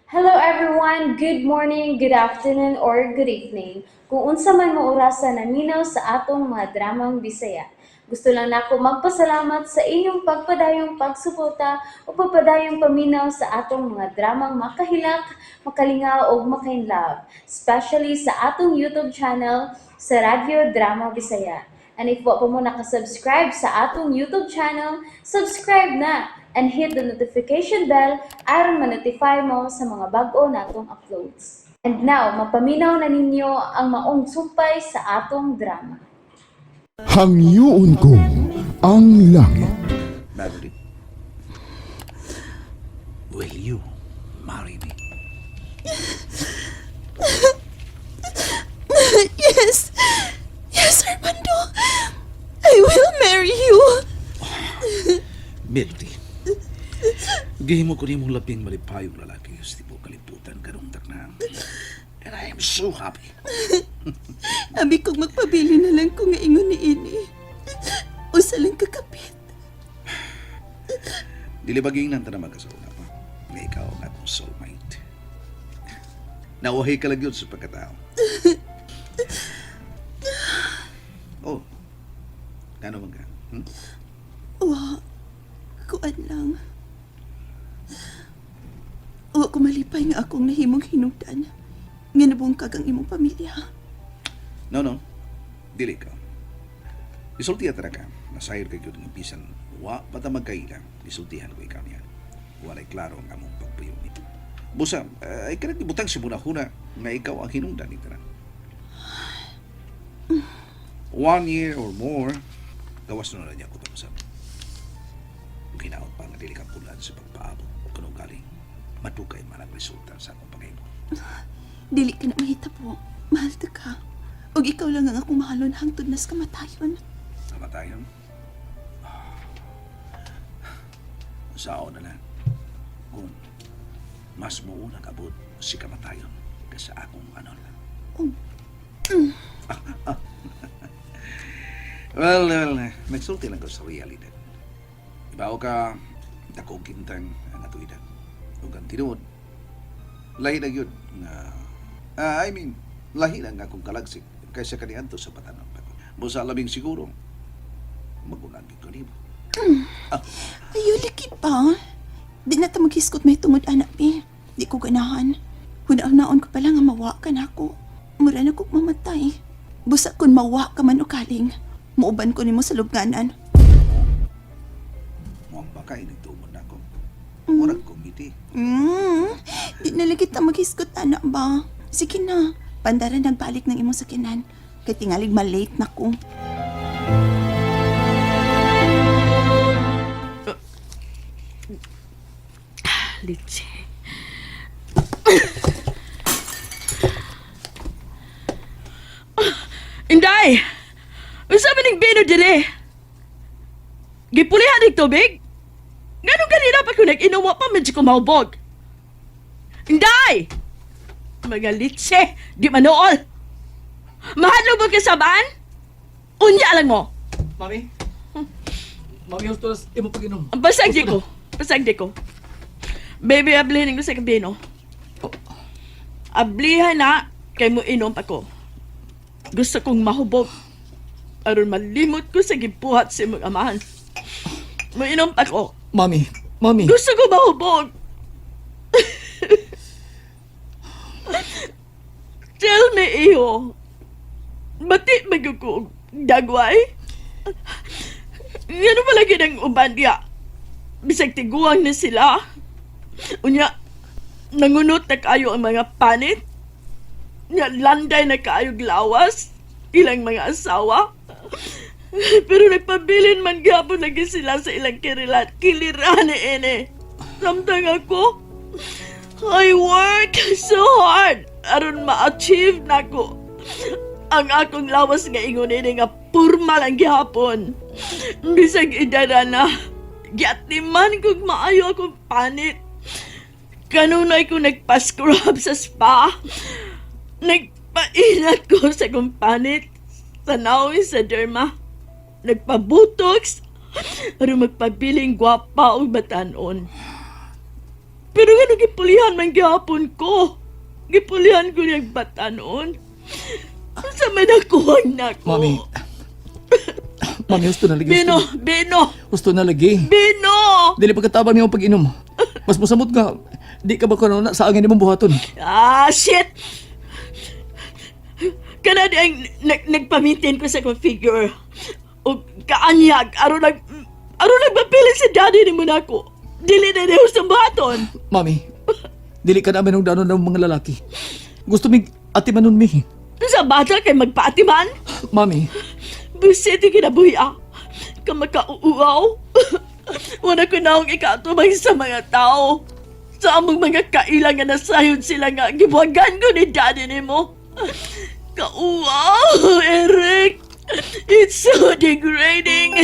Hello everyone! Good morning, good afternoon, or good evening. Kung unsa man mo orasa naminaw sa atong mga dramang Bisaya. Gusto lang nako magpasalamat sa inyong pagpadayong pagsuporta o pagpadayong paminaw sa atong mga dramang makahilak, makalingaw ug makainlove, especially sa atong YouTube channel sa Radyo Drama Bisaya. And if wa pa mo nakasubscribe sa atong YouTube channel, subscribe na and hit the notification bell aron ma-notify mo sa mga bag-o natong uploads. And now, mapaminaw na ninyo ang maong sumpay sa atong drama. Hangyoon ko ang langit. Melody, will you marry me? Yes. Yes, Armando. I will marry you. Melody, gihimo ko nimong labing malipayong lalaki sa tibuok kalibutan karong takna. And I am so happy. Abi kong magpabili na lang kung ingon ni ini. Usa lang kakapit. Dili ba giingnan ta na magkasauna pa? Nga ikaw ang akong soulmate. Nauhay ka lang yun sa pagkatao. Oh, ano man ka? Hmm? Wa. Kuan lang. Wa ko malipay nga akong nahimong hinungdan. Nga nabungkag ang imong pamilya. No, no. Dili ka. Isultihan ta na ka. Nasayod kay gyud nga bisan wa pa ta magkaila. Isultihan ko ikaw niyan. Walay klaro ang among pagpuyo ni. Busa, ay kanang ibutang si huna nga ikaw ang hinungdan ni tanan. One year or more, gawas na na niya ko usap. Ug hinaot pa nga dili ka pulan sa pagpaabot kuno galing madugay man ang resulta sa akong pangaymo. Dili ka na mahitabo. Mahal ta ka. Ug ikaw lang ang akong mahalon hangtod nas kamatayon. Kamatayon? Sao na lang kung mas muuna kabot si kamatayon kaysa akong ano lang. Oh. Well, nagsulti lang ko sa realidad. Ibaw ka, dako gintang ang atong edad. Ug ang tinuod, lahi na yun nga, I mean, lahi na nga akong kalagsik kaysa kaniadto sa batanon pa ko. Busa labing siguro, magulang gyud ko nimo. Ayo, lagi pa. Di na ta maghiskot may tungod, anak, bi. Di ko ganahan. Hunaon-naon ko pala nga mawa ka na ako. Mura na kog mamatay. Busa kun mawa ka man o kaling. Muuban ko nimo sa lubnganan. Muang baka inigtumon na ako. Murag komite. Di na lagi ta maghiskot, anak ba? Sige na. Pandara nagbalik ng imong sakinan. Kay tingalig malate na ko. Litse. Inday! Unsa man ning bino dire? Gipulihan ning tubig? Nganong ganina pa ko nag-inom wa pa man ko mahubog? Inday! Mga litse, di manool. Mahadlok ba ka sabaan? Unya lang mo. Mami? Mami, gusto na imo pag-inom. Ang Basag di ko. Basag di ko. Baby, ablihan ko sa kabino. Ablihan na kay mo inom pa ko. Gusto kong mahubog. Aron malimot ko sa gibuhat sa imong amahan. Mo inom pa ko. Mami, mami. Gusto ko mahubog. Tell me, iho. Bati magugog dagway? Ngano pala ginang uban diya? Bisag tiguang na sila. Unya, nangunot na kayo ang mga panit. Nya, landay na kayo glawas. Ilang mga asawa. Pero nagpabilin man gapon lagi sila sa ilang kirilan. Kiliran ni ene. Samtang ako, I work so hard aron ma-achieve nako ang akong lawas nga ingon ini nga purma lang gihapon. Bisag idara na, giatiman kog maayo akong panit. Kanunay ko nagpa-scrub sa spa. Nagpainat ko sa akong panit. Sa nawi sa derma. Nagpa-botox. Aron magpabiling gwapa o batanon. Pero nga gipulihan man gihapon ko. Gipulihan ko niyang batanon. Sa may nakuha na ko. Mami. Mami, husto na lagi. Bino, Bino, Husto na lagi. Bino! Dili pagkatabang nimo pag-inom. Mas mosamot ka. Di ka ba kuno na sa angin imong buhaton? Ah, shit! Kana di ang nagpamintin ko sa akong figure. O kaanyag, aron nagpapili si daddy ni Monaco. Dili na niya sa buhaton. Mami, dili ka namin danon ng mga lalaki. Gusto mig atimanon mi. Sa bata kay magpaatiman. Mami, Busit yung kinabuhi ah. Kamakauuaw. Wala ko na akong ikatumay sa mga tao. Sa among mga kaila nga nasayod sila nga gibuhagan ko ni daddy ni mo. Kauaw, Eric. It's so degrading.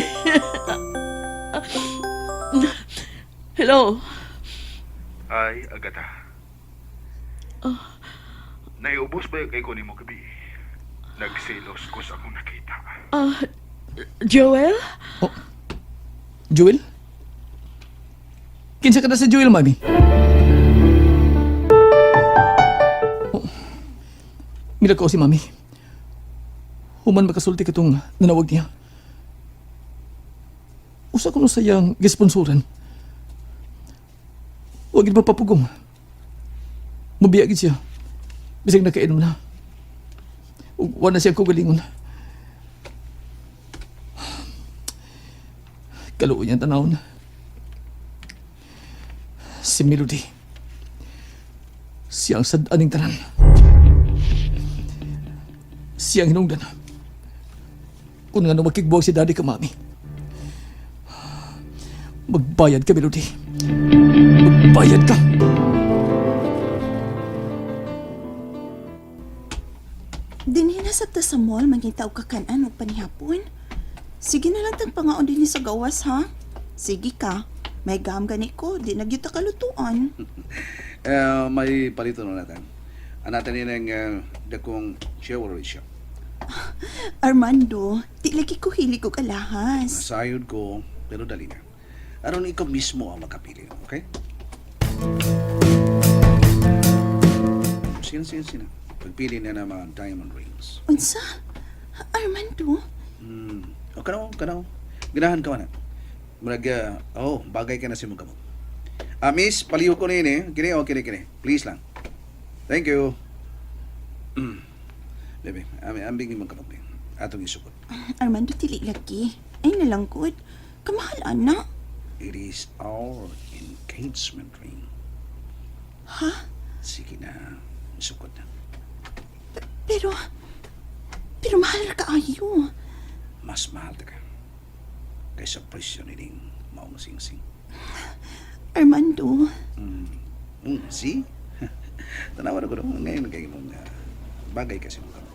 Hello. Ay, Agata. Naiubos ba yung kay ko ni mo gabi? Nagselos ko sa akong nakita. Joel? Joel? Kinsa ka na si Joel, Mami? Oh. Milakaw si Mami. Human makasulti katong nanawag niya. Usa ko no sayang gisponsoran. Huwag gid mapapugong. Mubiya gid siya. Bisag nakainom na. Ug wa na siya kagalingon. Kaluoy niyang tanawon. Si Melody. Siya ang sad-aning tanan. Siya ang hinungdan. Kung nga makigbuwag si Daddy ka, Mami. Magbayad ka, Melody. Magbayad ka! Dinhi na sabta sa mall mangita og kakanan og panihapon. Sige na lang tag pangaon dinhi sa gawas ha. Sige ka. May gam gani ko, di na gyud ta kalutuan. Eh, may palito na natin. Ang natin yun ang dakong jewelry shop. Armando, di lagi ko hilig og alahas. Nasayod ko, pero dali na. Aron ikaw mismo ang makapili, okay? Sino, sino, sino? Pagpili na ng mga diamond rings. Unsa? Armando? Hmm. O, kanaw, kanaw. Ganahan ka man. Murag, oh, bagay ka na si mong kamot. Ah, miss, paliho ko nini. Kini, oh, kini, kini. Please lang. Thank you. Mm. Bebe, ambing ni mong kamot. Be. Atong isukot. Armando, dili lagi. Ay nalangkod. Kamahal ana. It is our engagement ring. Ha? Sige na, isukot na. Pero pero mahal ra kaayo. Mas mahal ta ka kaysa presyo nining maong singsing. Armando, See? Tanawa na ko naman ngayon kay mong bagay kasi mo kamo.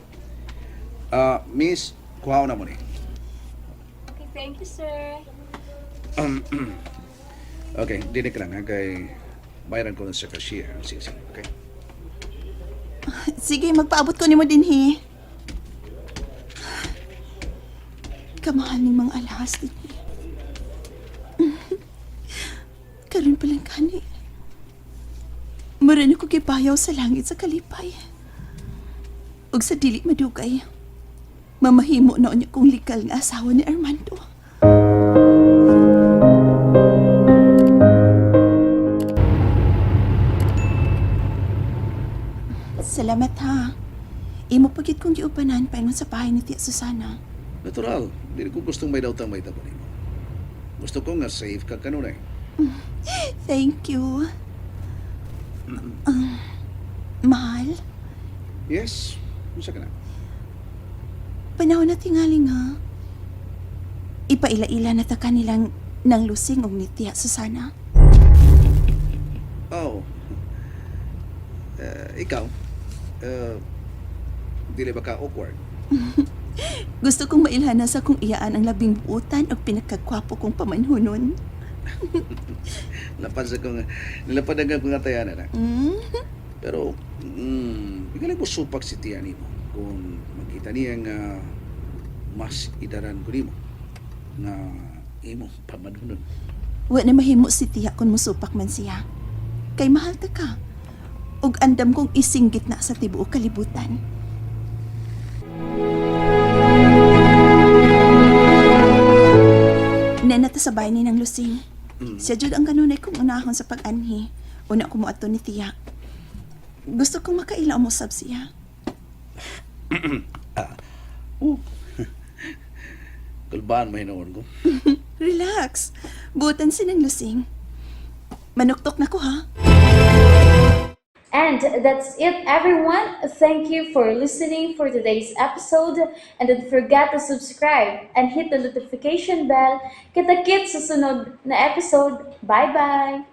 Ah, miss, kuha na mo ni. Okay, thank you, sir. Okay, dili ka lang ha, kay bayaran ko na sa cashier ang singsing, okay? sige magpaabot ko nimo dinhi. Kamahal ning mga alahas dinhi. Karon pa lang kani. Mura na ko gibayaw sa langit sa kalipay. Ug sa dili madugay. Mamahimo na unya kong legal nga asawa ni Armando. Salamat ha. Imo pagit kong giupanan paingon sa bahay ni Tia Susana. Natural, dili ko gustong may daw may tabo nimo. Gusto ko nga safe ka kanunay. Thank you. Mahal, Yes, unsa ka na? panahon na tingali nga. Ipaila-ila na ta kanilang nang lusing og ni Tia Susana. Oh. Eh, ikaw, eh, dili ba ka awkward? Gusto kong mailhan na sa kong iyaan ang labing buutan og pinakagkwapo kong pamanhunon. Lapad sa kong, nilapad ang kong atayanan na. Pero, igaling mo supak si tiya nimo kung makita niya nga mas idaran ko nimo nga imo pamanunon. Wa na mahimo si Tia kung musupak man siya. Kay mahal ta ka. Ug andam kong isinggit na sa tibuok kalibutan. Nena ta sa bahay ni ng Lusing. Siya jud ang kanunay kong unahon sa pag-anhi. Una ko moadto ni Tiya. Gusto kong makaila mo sab siya. Kulbaan mo hinuon ko. Relax. Butan si ng Lusing. Manuktok na ko, ha? And that's it, everyone. Thank you for listening for today's episode. And don't forget to subscribe and hit the notification bell. Kita-kits sa sunod na episode. Bye-bye!